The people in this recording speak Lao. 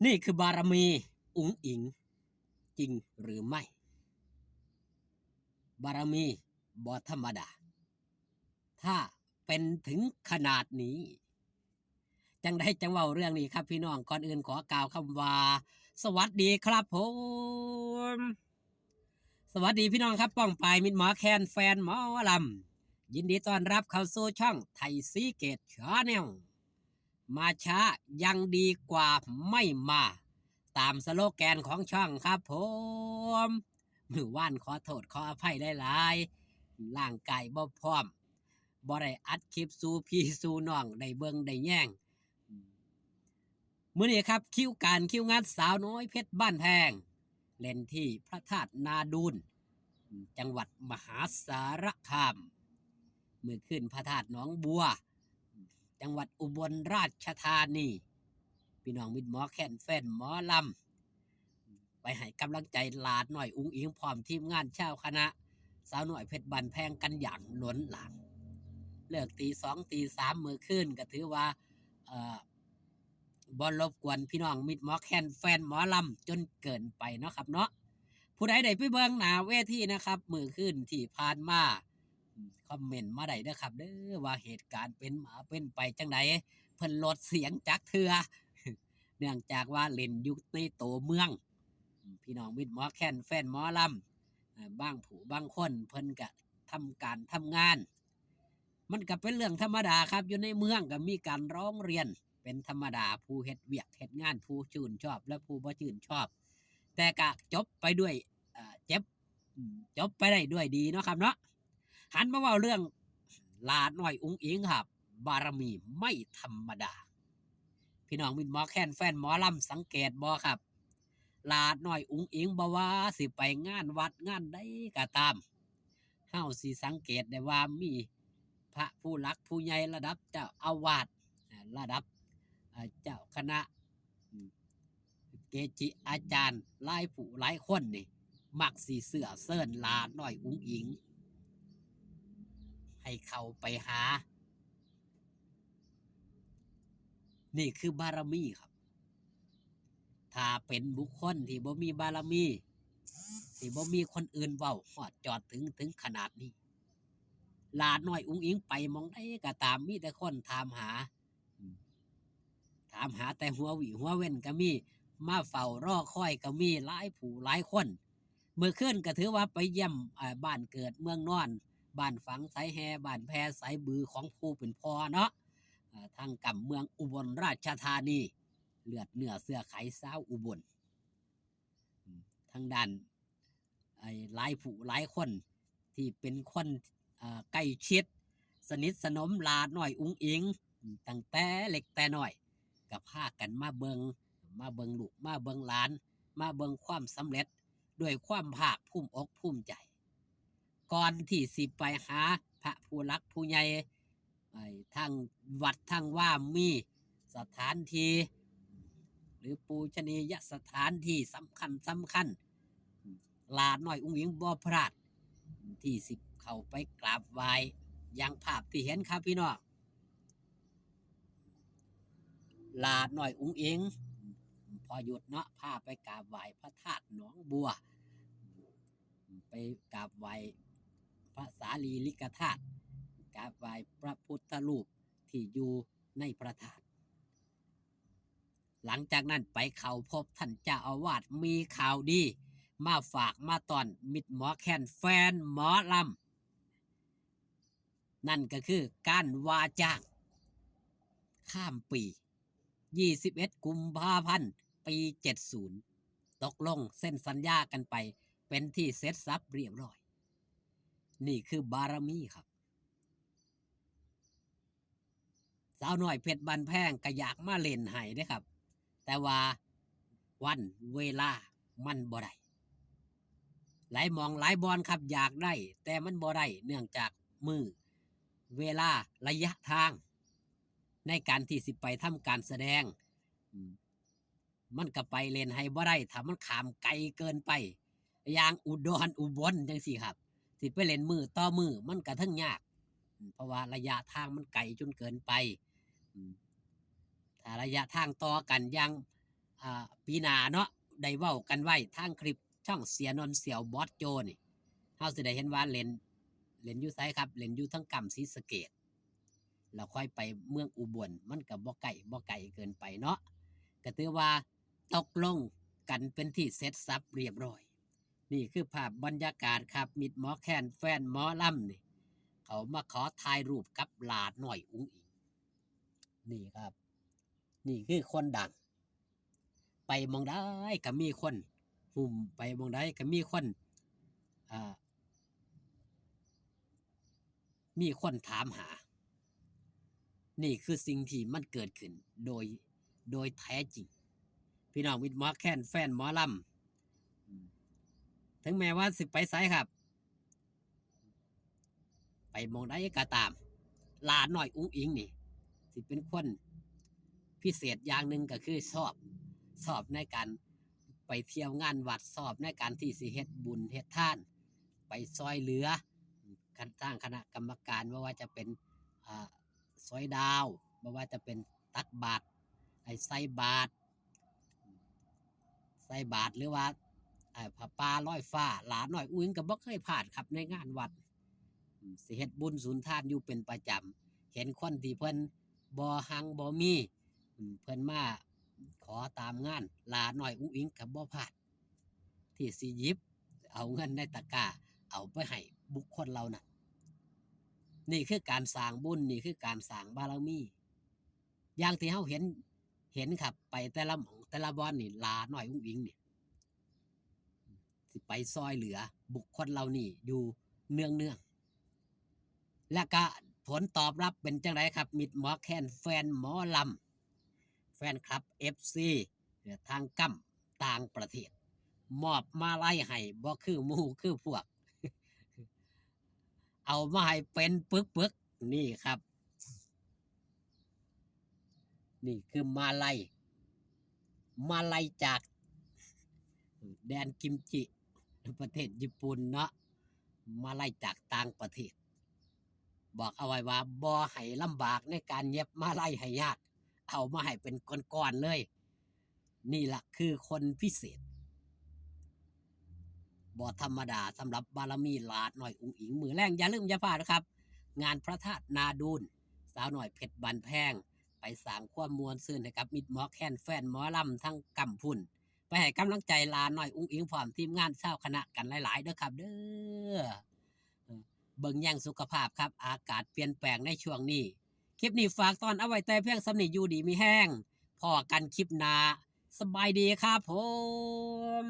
ນີ້ຄືບາລະມີອຸງອິງຈິງຫຼືໄມ່? ບາລະມີບໍ່ທຳມະດາ ຖ້າເປັນເຖິງຂະໜາດນີ້ ຈັ່ງໃດຈັ່ງເວົ້າເລື່ອງນີ້ຄັບພີ່ນ້ອງ. ກ່ອນອື່ນຂໍກ່າວຄຳວ່າ ສະຫວັດດີຄັບຜົມ ສະຫວັດດີພີ່ນ້ອງຄັບ ປ້ອງປາຍ ມິດໝໍແຄນ ແຟນໝໍລຳ ຍິນດີຕ້ອນຮັບເຂົ້າສູ່ຊ່ອງໄທສີເກດ Channel. ມາຊ້າຍັງດີກວ່າໄມ່ມາ ຕາມສະໂລແກນຂອງຊ່ອງຄັບຜົມ. ມື້ວານຂໍໂທດຂໍອະໄພຫຼາຍໆ ຮ່າງກາຍບໍ່ພ້ອມ ບໍ່ໄດ້ອັດຄລິບສູ່ພີ່ສູ່ນ້ອງໄດ້ເບິ່ງໄດ້ແຍງ. ມື້ນີ້ຄັບ ຄິວການຄິວງານ ສາວນ້ອຍເພັດບ້ານແພງ ເຫຼັ້ນທີ່ພະທາດນາດູນ ຈັງຫວັດມະຫາສາລະຄາມ, ມື້ຄືນພະທາດໜອງບົວ ຈັງຫວັດອຸບົນລາຊະທານີ. ພີ່ນ້ອງມິດໝໍແຄນ ແຟນໝໍລຳ ໄປໃຫ້ກຳລັງໃຈຫຼານນ້ອຍອຸງອິງ ພ້ອມທີມງານຊາວຄະນະສາວນ້ອຍເພັດບ້ານແພງກັນຢ່າງລົ້ນຫຼານ. ເລີກຕີສອງຕີສາມມື້ຄືນ ກໍຖືວ່າ ເອີ ບໍ່ລົບກວນພີ່ນ້ອງມິດໝໍແຄນ ແຟນໝໍລຳຈົນເກີນໄປເນາະຄັບເນາະ. ຜູ້ໃດໄດ້ໄປເບິ່ງໜ້າເວທີນະຄັບ ມື້ຄືນທີ່ຜ່ານມາ ຄອມເມັນມາໄດ້ເດີຄັບເດີ ວ່າເຫດການເປັນມາເປັນໄປຈັ່ງໃດ. ເພິ່ນລົດສຽງຈັກເທື່ອ ເນື່ອງຈາກວ່າເຫຼັ້ນຢູ່ໃນໂຕເມືອງ. ພີ່ນ້ອງມິດໝໍແຄນ ແຟນໝໍລຳ ເອີ ບາງຜູ້ບາງຄົນເພິ່ນກະທຳການທຳງານ ມັນກະເປັນເລື່ອງທຳມະດາຄັບ. ຢູ່ໃນເມືອງກະມີການຮ້ອງຮຽນເປັນທຳມະດາ, ຜູ້ເຮັດວຽກເຮັດງານ ຜູ້ຊື່ນຊອບ ແລະ ຜູ້ບໍ່ຊື່ນຊອບ, ແຕ່ກະຈົບໄປດ້ວຍ ເອີ ເຈັບ ອືມ ຈົບໄປໄດ້ດ້ວຍດີເນາະຄັບເນາະ. ຫັນມາເວົ້າເລື່ອງຫຼ້ານ້ອຍອຸງອິງຄັບ ບາລະມີໄມ່ທຳມະດາ. ພີ່ນ້ອງມິດໝໍແຄນ ແຟນໝໍລຳ ສັງເກດບໍ່ຄັບ? ຫຼ້ານ້ອຍອຸງອິງ ບໍ່ວ່າຊິໄປງານວັດງານໃດກໍຕາມ ເຮົາຊິສັງເກດໄດ້ວ່າມີພະຜູ້ຫຼັກຜູ້ໃຫຍ່ລະດັບເຈົ້າອາວາດ ລະດັບ ເອີ ເຈົ້າຄະນະ ເກຈິອາຈານຫຼາຍຜູ້ຫຼາຍຄົນນີ້ ມັກຊິເຊື້ອເຊີນຫຼ້ານ້ອຍອຸງອິງ ໃຫ້ເຂົ້າໄປຫາ. ນີ້ຄືບາລະມີຄັບ. ຖ້າເປັນບຸກຄົນທີ່ບໍ່ມີບາລະມີ ທີ່ບໍ່ມີຄົນອື່ນເວົ້າຮອດຈອດເຖິງ ເຖິງຂະໜາດນີ້ ຫຼ້ານ້ອຍອຸງອິງໄປໝ່ອງໃດກໍຕາມ ມີແຕ່ຄົນຖາມຫາ ອືມ ຖາມຫາແຕ່ຫົວວິຫົວເວັນກໍມີ, ມາເຝົ້າລໍຄອຍກໍມີຫຼາຍຜູ້ຫຼາຍຄົນ. ມື້ຄືນກໍຖືວ່າໄປຢ້ຽມ ເອີ ບ້ານເກີດເມືອງນອນ, ບ້ານຝັງໄຊແຮ່, ບ້ານແພໄຊບືຂອງຜູ້ເປັນພໍ່ເນາະ, ເອີ ທາງກຳເມືອງອຸບົນລາຊະທານີ, ເລືອດເນື້ອເຊື້ອໄຂຊາວອຸບົນ. ທາງດ້ານ ໄອ້ ຫຼາຍຜູ້ຫຼາຍຄົນທີ່ເປັນຄົນ ເອີ ໃກ້ຊິດສະໜິດສະໜົມຫຼ້ານ້ອຍອຸງອິງ ຕັ້ງແຕ່ເລັກແຕ່ນ້ອຍ ກໍພາກັນມາເບິ່ງ ມາເບິ່ງລູກ ມາເບິ່ງຫຼານ ມາເບິ່ງຄວາມສຳເລັດ ດ້ວຍຄວາມພາກພູມອົກພູມໃຈ. ກ່ອນທີ່ຊິໄປຫາພະຜູ້ຫຼັກຜູ້ໃຫຍ່ ໄອ້ ທາງວັດທາງວາມີສະຖານທີ່ ຫຼື ປູຊະນີຍະສະຖານທີ່ສຳຄັນໆ ຫຼ້ານ້ອຍອຸງອິງບໍ່ພລາດທີ່ຊິເຂົ້າໄປກາບໄຫວ້ ຢ່າງພາບທີ່ເຫັນຄັບພີ່ນ້ອງ. ຫຼ້ານ້ອຍອຸງອິງ ພໍ່ຢຸດເນາະ ພາໄປກາບໄຫວ້ພະທາດໜອງບົວ ໄປກາບໄຫວ້ພະສາລີລິກະທາດ, ກາບໄຫວ້ພະພຸດທະຮູບທີ່ຢູ່ໃນພະທາດ. ຫຼັງຈາກນັ້ນໄປເຂົ້າພົບທ່ານເຈົ້າອາວາດ ມີຂ່າວດີມາຝາກມາຕ້ອນມິດໝໍແຄນ ແຟນໝໍລຳ. ນັ້ນກໍຄືການວ່າຈ້າງຂ້າມປີ ຊາວເອັດ ກຸມພາພັນ ປີ ເຈັດສິບ ຕົກລົງເຊັນສັນຍາກັນໄປເປັນທີ່ເສັດສັບຮຽບຮ້ອຍ. ນີ້ຄືບາລະມີຄັບ. ສາວນ້ອຍເພັດບ້ານແພງກໍຢາກມາເຫຼັ້ນໃຫ້ເດ້ຄັບ, ແຕ່ວ່າວັນເວລາມັນບໍ່ໄດ້. ຫຼາຍໝ່ອງຫຼາຍບ່ອນຄັບ ຢາກໄດ້ ແຕ່ມັນບໍ່ໄດ້ ເນື່ອງຈາກມື້ເວລາ ໄລຍະທາງໃນການທີ່ຊິໄປທຳການສະແດງ ອືມ ມັນກໍໄປເຫຼັ້ນໃຫ້ບໍ່ໄດ້ ຖ້າມັນຂ້າມໄກເກີນໄປ ຢ່າງອຸດອນ ອຸບົນ ຈັ່ງຊີ້ຄັບ, ຊິໄປເຫຼັ້ນມື້ຕໍ່ມື້ ມັນກໍເຖິງຍາກ ເພາະວ່າໄລຍະທາງມັນໄກຈົນເກີນໄປ. ອືມ ຖ້າໄລຍະທາງຕໍ່ກັນ ຢ່າງ ອ່າ ປີໜ້າເນາະ ໄດ້ເວົ້າກັນໄວ້ທາງຄລິບຊ່ອງເສຍນົນສ່ຽວບອສໂຈນີ້ ເຮົາຊິໄດ້ເຫັນວ່າເຫຼັ້ນ ເຫຼັ້ນຢູ່ໃສຄັບ? ເຫຼັ້ນຢູ່ທາງກຳ ສີສະເກດ ແລ້ວຄ່ອຍໄປເມືອງອຸບົນ ມັນກໍບໍ່ໃກ້ ບໍ່ໄກເກີນໄປເນາະ ກໍຖືວ່າຕົກລົງກັນເປັນທີ່ເສັດສັບຮຽບຮ້ອຍ. ນີ້ຄືພາບບັນຍາກາດຄັບ ມິດໝໍແຄນ ແຟນໝໍລຳນີ້ ເຂົາມາຂໍຖ່າຍຮູບກັບຫຼ້ານ້ອຍອຸ້ງອິງ ນີ້ຄັບ ນີ້ຄືຄົນດັງ ໄປໝ່ອງໃດກໍມີຄົນຫຸ້ມ ໄປໝ່ອງໃດກໍມີຄົນ ເອີ ມີຄົນຖາມຫາ. ນີ້ຄືສິ່ງທີ່ມັນເກີດຂຶ້ນໂດຍ ໂດຍແທ້ຈິງ ພີ່ນ້ອງມິດໝໍແຄນ ແຟນໝໍລຳ ເຖິງແມ່ນວ່າຊິໄປໃສຄັບ ໄປໝ່ອງໃດກໍຕາມ ຫຼ້ານ້ອຍອຸ້ງອິງນີ້ ຊິເປັນຄົນພິເສດຢ່າງໜຶ່ງ ກໍຄືຊອບ ຊອບໃນການໄປທ່ຽວງານວັດ ຊອບໃນການທີ່ຊິເຮັດບຸນເຮັດທານ ໄປຊ່ອຍເຫຼືອ ຄັນ ທາງຄະນະກຳມະການ ບໍ່ວ່າຈະເປັນ ອ່າ ຊ່ອຍດາວ ບໍ່ວ່າຈະເປັນຕັກບາດ ໄອ້ໃສ່ບາດ ໃສ່ບາດ ຫຼືວ່າ ອ່າ ຜ້າປ່າລອຍຟ້າ ຫຼ້ານ້ອຍອຸ້ງອິງກໍບໍ່ເຄີຍພາດຄັບໃນງານວັດ ອືມ ຊິເຮັດບຸນສຸນທານຢູ່ເປັນປະຈຳ ເຫັນຄົນທີ່ເພິ່ນບໍ່ຮັ່ງບໍ່ມີ ອືມ ເພິ່ນມາຂໍຕາມງານ ຫຼ້ານ້ອຍອຸ້ງອິງກໍບໍ່ພາດ ທີ່ຊິຫຍິບເອົາເງິນໃນຕະກ້າ ເອົາໄປໃຫ້ບຸກຄົນເຫຼົ່ານັ້ນ. ນີ້ຄືການສ້າງບຸນ ນີ້ຄືການສ້າງບາລະມີ ຢ່າງທີ່ເຮົາເຫັນ ເຫັນຄັບ ໄປແຕ່ລະໝ່ອງແຕ່ລະບ່ອນນີ້ ຫຼ້ານ້ອຍອຸ້ງອິງນີ້ ຊິໄປຊ່ອຍເຫຼືອບຸກຄົນເຫຼົ່ານີ້ຢູ່ເນືອງໆ ແລະກະຜົນຕອບຮັບເປັນຈັ່ງໃດຄັບ ມິດໝໍແຄນ ແຟນໝໍລຳ ແຟນຄລັບ ເອັຟຊີ ທາງກຳຕ່າງປະເທດ ມອບມາໄລໃຫ້ບໍ່ຄືໝູ່ຄືພວກ ເອົາມາໃຫ້ເປັນປຶກໆ ນີ້ຄັບ ນີ້ຄືມາໄລ ມາໄລຈາກແດນກິມຈິ ປະເທດຍີ່ປຸ່ນເນາະ ມາໄລຈາກຕ່າງປະເທດ ບອກເອົາໄວ້ວ່າບໍ່ໃຫ້ລຳບາກໃນການຫຍັບມາໄລໃຫ້ຍາກ ເອົາມາໃຫ້ເປັນກ້ອນໆເລີຍ ນີ້ລະຄືຄົນພິເສດ ບໍ່ທຳມະດາ ສຳລັບບາລະມີຫຼ້ານ້ອຍອຸ້ງອິງ. ມື້ແລງຢ່າລືມຢ່າພາດເດີຄັບ ງານພະທາດນາດູນ ສາວນ້ອຍເພັດບ້ານແພງ ໄປສ້າງຄວາມມ່ວນຊື່ນໃຫ້ກັບມິດໝໍແຄນ ແຟນໝໍລຳທັງກຳພຸ້ນ ໄປໃຫ້ກຳລັງໃຈຫຼ້ານ້ອຍອຸ້ງອິງ ພ້ອມທີມງານຊາວຄະນະກັນຫຼາຍໆເດີຄັບເດີ. ເອີ ເບິ່ງແຍງສຸຂະພາບຄັບ ອາກາດປ່ຽນແປງໃນຊ່ວງນີ້. ຄລິບນີ້ຝາກຕ້ອນເອົາໄວ້ແຕ່ພຽງສ່ຳນີ້ ຢູ່ດີມີແຮງ ພໍ້ກັນຄລິບໜ້າ ສະບາຍດີຄັບຜົມ.